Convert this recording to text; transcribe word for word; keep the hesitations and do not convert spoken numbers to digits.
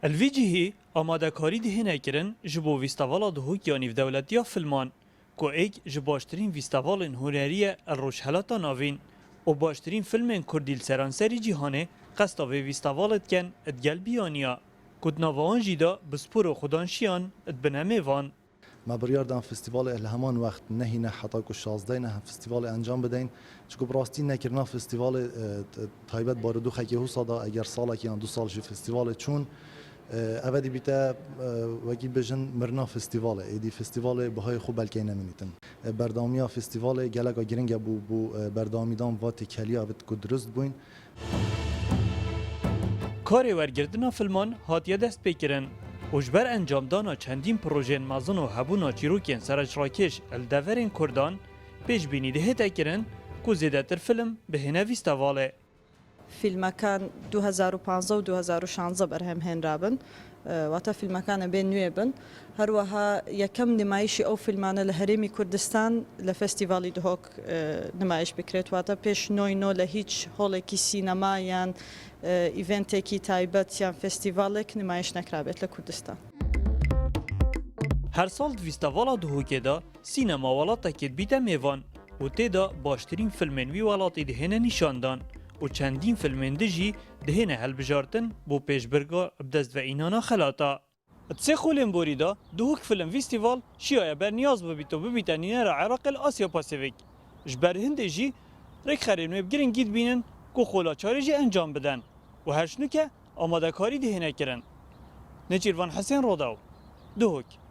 Li vî cihî amadekarî dihêne kirin ji bo Fîstevala Duhok ya Nîvdewletî ya Filman, ku êk ji baştirîn fîstevalên hunerî ye li Rojhelata Navîn û baştirîn filmên kurdî li seranserî cîhanê qesta vê fîstevalê dikin digel biyaniya, ku di nava wan jî de bi spor û xudan şiyan dibine mêvan. Me biryar dan festîvalê li heman wext nehîne heta ku şazdeh ne festîvalê encam bideyn. Çiku bi rastî nekirina festîvalê, e, t-, taybet barûdûxekê wisa da, eger salekî yan du sal jî festîvalê çûn, e, eve dî bîte, e, wekî bijin mirina festîvalê. Êdî festîvalê bihayê xwe belkey nemînîtin. E, berdewamiya festîvalê geleka giring e bû, bû, e, berdewamîdan va têkeliya evit ku dirust bûyn. Karê wergirtina filman hatiye destpêkirin û ji ber encamdana çendîn projeyên mezin û hebûna çîrokên serejrakêş li deverên kurdan, pêşbînî dihête kirin ku zêdetir film bihêne fîstevalê. Filmekan du hezar û panzdeh û du hezar û şanzdeh berhem hênrabin. E, wata filmekan ê bên nûyê bin. Her weha yekem nimayîşî ew filmane li Herêmî Kurdistan li Festîvalî Duhok, e, nimayîş bikirêt. Wata pêş noy no li hîç holekî sînema yan, e, eventekî taybet yan festîvalek nimayîş nekirabêt li Kurdistan. Her sal di Fîstevala Duhokê de sînema welatekê dibîte mêvan û tê de baştirîn filmên wî welatî dihêne nîşandan û çendîn filmên din jî dihêne hilbijartin bo pêşbirka bi dest ve înana xelata. Di sê xolên borî de Duhok Film Festival şiyaye ber niyaz bibît û bibîte nînera Iraqê li Asya Pasifik. Ji ber hindê jî rêkxerên wê bi giringî dibînin ku xola çarê jî encam bidin û her şinûke amadekarî dihêne kirin. Nêçîrvan Hisên, Rodaw, Duhok.